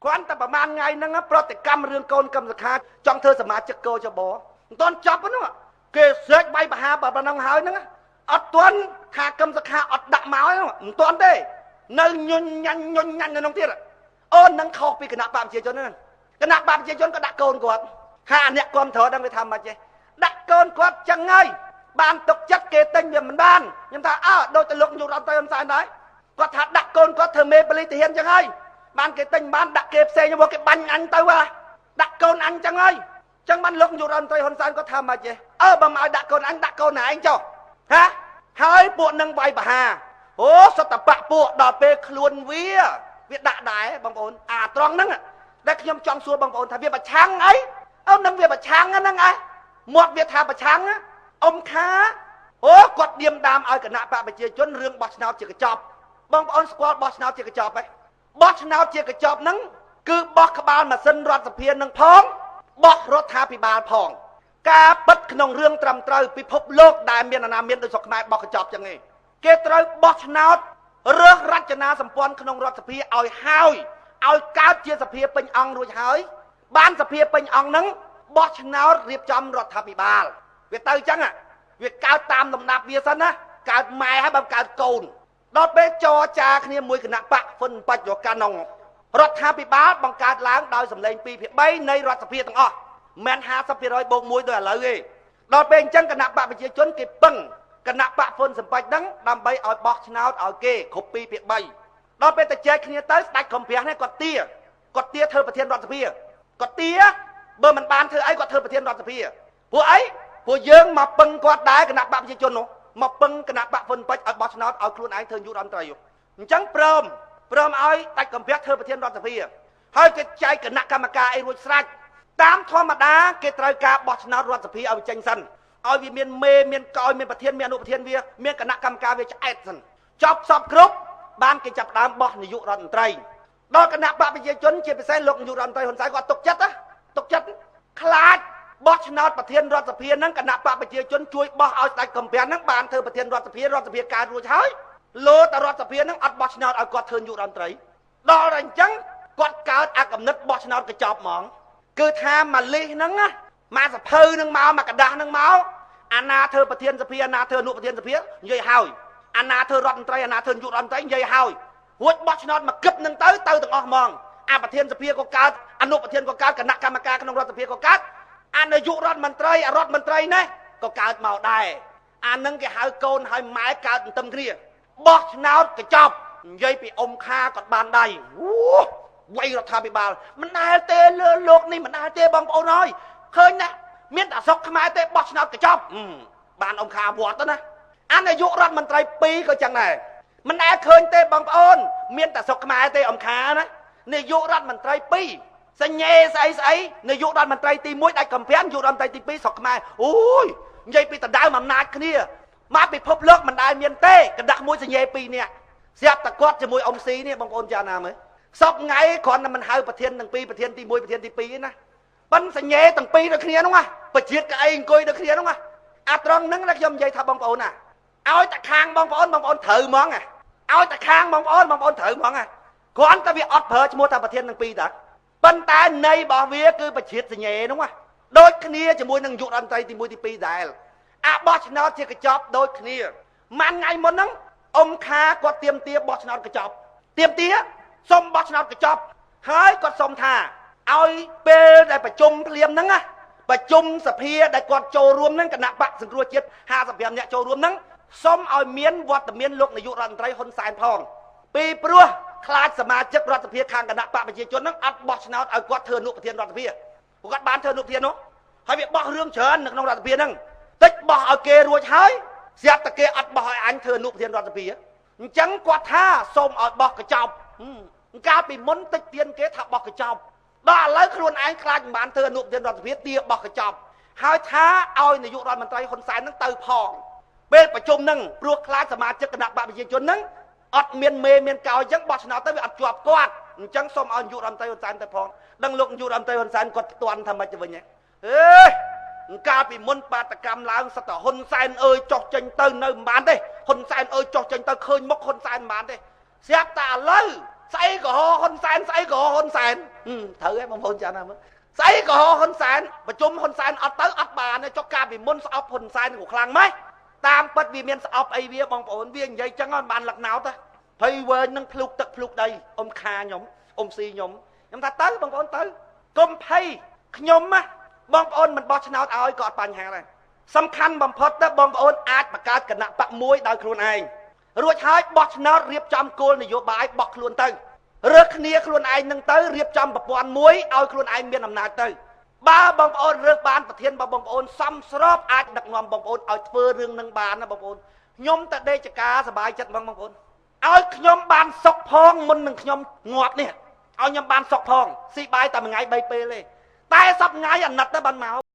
គ្រាន់តែប្រហែលថ្ងៃហ្នឹងប្រតិកម្មរឿងកូនកឹមសុខាចង់ធ្វើសមាជិកកោចបមិនទាន់ចប់ហ្នឹងគេស្រែកបាយបហាប៉ុណ្ណឹងហើយហ្នឹងអត់ទាន់ថាកឹមសុខាអត់ដាក់មកហ្នឹងមិនទាន់ទេនៅញញញញញញញនៅក្នុងទៀតអូននឹងខុសពីគណៈបកប្រជាជនហ្នឹងគណៈបកប្រជាជនក៏ដាក់កូនគាត់ថាអ្នកគ្រប់គ្រងដឹងវាថាម៉េចទេដាក់កូនគាត់ចឹងហើយបានទុកចិត្តគេទិញវាមិនបានខ្ញុំថាអើដូចតែលោកនាយករដ្ឋមន្ត្រីហ៊ុនសែនដែរគាត់ថាដាក់កូនគាត់ធ្វើមេប៉ូលីសទាហានចឹងហើយបានគេទិញបានដាក់គេផ្សេងមកគេបាញ់អញទៅហ่ะដាក់កូនអញចឹងហើយចឹងបានលោកនាយករដ្ឋមន្ត្រីហ៊ុនសែនគាត់ថាម៉េចទេអើបើមិនឲ្យដាក់កូនអញដាក់កូនឯងចុះហាហើយពួកនឹងវាយបហាអូសតបៈពួកដល់ពេលខ្លួនវាដាក់ដែរបងប្អូនអាត្រង់ហ្នឹងដែលខ្ញុំចង់សួរបងប្អូនថាវាប្រឆាំងអីអូនឹងវាប្រឆាំងហ្នឹងឯងមាត់វាថាប្រឆាំងអ៊ំខាអូគាត់ឌៀមដាមឲ្យគណៈបកប្រជាជនរឿងបោះឆ្នោតជាកញ្ចប់បងប្អូនស្គាល់បោះឆ្នោតជាកញ្ចប់ទេបោះឆ្នោតជាកញ្ចប់ហ្នឹងគឺបោះក្បាលម៉ាស៊ីនរដ្ឋសភានឹងផងបោះរដ្ឋាភិបាលផងការពិតក្នុងរឿងត្រឹមត្រូវពិភពលោកដែលមានអាណាមានដូចស្រុកខ្មែរបោះកញ្ចប់ចឹងឯងគេត្រូវបោះឆ្នោតរើសរចនាសម្ព័ន្ធក្នុងរដ្ឋសភាឲ្យហើយឲ្យកើតជាសភាពេញអង្គរួចហើយបានសភាពេញអង្គហ្នឹងបោះឆ្នោតរៀបចំរដ្ឋាភិបាលវាទៅចឹងវាកើតតាមលំដាប់វាសិនណាកើតម៉ែហើយបើកើតកូនដល់ពេលចរចាគ្នាមួយគណៈបកហ្វុនបច្ចកានងរដ្ឋាភិបាលបង្កើតឡើងដោយសម្លេង2/3នៃរដ្ឋសភាទាំងអស់មិន 50% បូក1ដោយឥឡូវទេដល់ពេលអញ្ចឹងគណៈបកប្រជាជនគេពឹងគណៈបកហ្វុនសម្បត្តិហ្នឹងដើម្បីឲ្យបោះឆ្នោតឲ្យគេគ្រប់2/3ដល់ពេលទៅចែកគ្នាទៅស្ដេចកំប្រាស់នេះគាត់ទាធ្វើប្រធានរដ្ឋសភាគាត់ទាបើមិនបានធ្វើអីគាត់ធ្វើប្រធានរដ្ឋសភាព្រោះអីព្រោះយើងមកពឹងគាត់ដែរគណៈបកប្រជាជននោះមកពឹងគណៈបកហ្វុនពេជ្រឲ្យបោះឆ្នោតឲ្យខ្លួនឯងធ្វើនាយករដ្ឋមន្ត្រីអញ្ចឹងព្រមឲ្យដាច់កំប្រាស់ធ្វើប្រធានរដ្ឋសភាហើយគេចែកគណៈកម្មការអីរួចស្រេចតាមធម្មតាគេត្រូវការបោះឆ្នោតរដ្ឋសភាឲ្យចេញសិនឲ្យវាមានមេមានកោយមានប្រធានមានអនុប្រធានវាមានគណៈកម្មការវាឆ្អែតសិនចប់សពគ្រប់បានគេចាប់ដើមបោះនាយករដ្ឋមន្ត្រីដល់គណៈបកប្រជាជនជាពិសេសលោកនាយករដ្ឋមន្ត្រីហ៊ុនសែនគាត់ទុកចិត្តណាទុកចិត្តខ្លាចបោះឆ្នោតប្រធានរដ្ឋសភាហ្នឹងគណៈបកប្រជាជនជួយបោះឲ្យស្ដេចកំប្រាំហ្នឹងបានធ្វើប្រធានរដ្ឋសភារដ្ឋសភាកើតរួចហើយលោតរដ្ឋសភាហ្នឹងអត់បោះឆ្នោតឲ្យគាត់ធ្វើនាយករដ្ឋមន្ត្រីដល់តែអញ្ចឹងគាត់កើតអាកំណត់បោះឆ្នោតកញ្ចប់ហ្មងគឺថាម៉ាលីសហ្នឹងណាម៉ាសភៅហ្នឹងមកមកกระดาษហ្នឹងមកអាណាធ្វើប្រធានសភាអាណាធ្វើអនុប្រធានសភានិយាយហើយអាណាធ្វើរដ្ឋមន្ត្រីអាណាធ្វើនាយករដ្ឋមន្ត្រីនិយាយហើយរួចបោះឆ្នោតមកគឹបហ្នឹងទៅទាំងអស់ហ្មងអាប្រធានសភាក៏កើតអនុប្រធានក៏កើតគណៈកម្មការក្នុងរដ្ឋសភាក៏កើតអានាយករដ្ឋមន្ត្រីរដ្ឋមន្ត្រីនេះក៏កើតមកដែរអានឹងគេហៅកូនហើយម៉ែកើតទន្ទឹមគ្នាបោះឆ្នោតកញ្ចប់និយាយពីអ៊ំខាគាត់បានដៃអូវៃរដ្ឋាភិបាលមិនដែលទេលើលោកនេះមិនដែលទេបងប្អូនហើយឃើញណាមានតែស្រុកខ្មែរទេបោះឆ្នោតកញ្ចប់បានអ៊ំខាវត្តណាអានាយករដ្ឋមន្ត្រី2ក៏ចឹងដែរមិនដែលឃើញទេបងប្អូនមានតែស្រុកខ្មែរទេអ៊ំខាណានាយករដ្ឋមន្ត្រី2សញ្ញេស្អីស្អីនាយករដ្ឋមន្ត្រីទី1ដាច់កំប្រាំនាយករដ្ឋមន្ត្រីទី2ស្រុកខ្មែរអូយនិយាយពីដណ្ដើមអំណាចគ្នាមកពិភពលោកមិនដែលមានទេកណ្ដាស់មួយសញ្ញេ2នាក់ស្រាប់តែគាត់ជាមួយអ៊ំស៊ីនេះបងប្អូនចាណាមើលសពថ្ងៃគ្រាន់តែមិនហៅប្រធានទាំងពីរប្រធានទី1ប្រធានទី2ណាប៉ិនសញ្ញេទាំងពីរដូចគ្នានោះណាប្រជាកអីអង្គុយដូចគ្នានោះណាអាត្រង់ហ្នឹងណាខ្ញុំនិយាយថាបងប្អូនណាឲ្យតែខាងបងប្អូនបងប្អូនត្រូវហ្មងណាឲ្យតែខាងបងប្អូនបងប្អូនត្រូវហ្មងណាគ្រាន់តែវាអត់ប្រើឈ្មោះថាប្រធានទាំងពីរតាប៉ុន្តែន័យរបស់វាគឺប្រជាសញ្ញេនោះណាដូចគ្នាជាមួយនឹងយុរដ្ឋមន្ត្រីទី1ទី2ដែរអាបោះឆ្នោតជាកញ្ចប់ដូចគ្នាមួយថ្ងៃមុនហ្នឹងអ៊ំខាគាត់ទៀមទាបោះឆ្នោតកញ្ចប់ទៀមទាសុំបោះឆ្នោតកញ្ចប់ហើយគាត់សុំថាឲ្យពេលដែលប្រជុំភ្លាមហ្នឹងណាប្រជុំសភាដែលគាត់ចូលរួមហ្នឹងគណៈបកសង្គ្រោះជាតិ55នាក់ចូលរួមហ្នឹងសុំឲ្យមានវត្តមានលោកនាយករដ្ឋមន្ត្រីហ៊ុនសែនផងពីព្រោះខ្លាចសមាជិករដ្ឋសភាខាងគណៈបកប្រជាជនហ្នឹងអត់បោះឆ្នោតឲ្យគាត់ធ្វើអនុប្រធានរដ្ឋសភាព្រោះគាត់បានធ្វើអនុប្រធាននោះហើយវាបោះរឿងច្រើននៅក្នុងរដ្ឋសភាហ្នឹងតិចបោះឲ្យគេរួចហើយស្រាប់តែគេអត់បោះឲ្យអញធ្វើអនុប្រធានរដ្ឋសភាអញ្ចឹងគាត់ថាសូមឲ្យបោះកញ្ចប់កាលពីមុនតិចទៀនគេថាបោះកញ្ចប់ដល់ឥឡូវខ្លួនឯងខ្លាចមិនបានធ្វើអនុប្រធានរដ្ឋសភាទាបោះកញ្ចប់ហើយថាឲ្យនាយករដ្ឋមន្ត្រីហ៊ុនសែនហ្នឹងទៅផងពេលប្រជុំហ្នឹងព្រោះខ្លាចសមាជិកគណៈបកប្រជាជនហ្នឹងអត់មានមេមានកោអញ្ចឹងបោះឆ្នោតទៅវាអត់ជាប់គាត់អញ្ចឹងសូមឲ្យនាយករដ្ឋមន្ត្រីហ៊ុនសែនទៅផងដឹងលោកនាយករដ្ឋមន្ត្រីហ៊ុនសែនគាត់ផ្ទាន់ថាម៉េចទៅវិញហ៎អេកាលពីមុនបាតកម្មឡើងសតហ៊ុនសែនអើយចុះចេញទៅនៅមិនបានទេហ៊ុនសែនអើយចុះចេញទៅឃើញមុខហ៊ុនសែនមិនបានទេស្រាប់តែឥឡូវស្អីក៏ហ៊ុនសែនស្អីក៏ហ៊ុនសែន ត្រូវហើយបងប្អូនចាំណាមើលស្អីក៏ហ៊ុនសែនប្រជុំហ៊ុនសែនអត់ទៅអត់បានចុះកាលពីមុនស្អប់ហ៊ុនសែនក៏ខ្លាំងម៉េចតាមពិតវាមានស្អប់អីវាបងប្អូនវានិយាយចឹងអត់បានលឹកណោតទេភ័យវែងនឹងភ្លុកទឹកភ្លុកដីអ៊ំខាខ្ញុំអ៊ំស៊ីខ្ញុំខ្ញុំថាទៅបងប្អូនទៅកុំភ័យខ្ញុំណាបងប្អូនមិនបោះឆ្នោតឲ្យក៏អត់បញ្ហាដែរសំខាន់បំផុតទៅបងប្អូនអាចបង្កើតគណៈបកមួយដោយខ្លួនឯងរួចហើយបោះឆ្នោតរៀបចំគោលនយោបាយបោះខ្លួនទៅរើសគ្នាខ្លួនឯងនឹងទៅរៀបចំប្រព័ន្ធមួយឲ្យខ្លួនឯងមានអំណាចទៅបើបងប្អូនរើសបានប្រធានរបស់បងប្អូនសំស្របអាចដឹកនាំបងប្អូនឲ្យធ្វើរឿងនឹងបានណាបងប្អូនខ្ញុំតែដេកចកាសบายចិត្តហ្មងបងប្អូនឲ្យខ្ញុំបានសុខផងមុននឹងខ្ញុំងាប់នេះឲ្យខ្ញុំបានសុខផងស៊ីបាយតែមួយថ្ងៃ3ពេលទេតែសប្ថ្ងៃអាណិតទៅបានមក។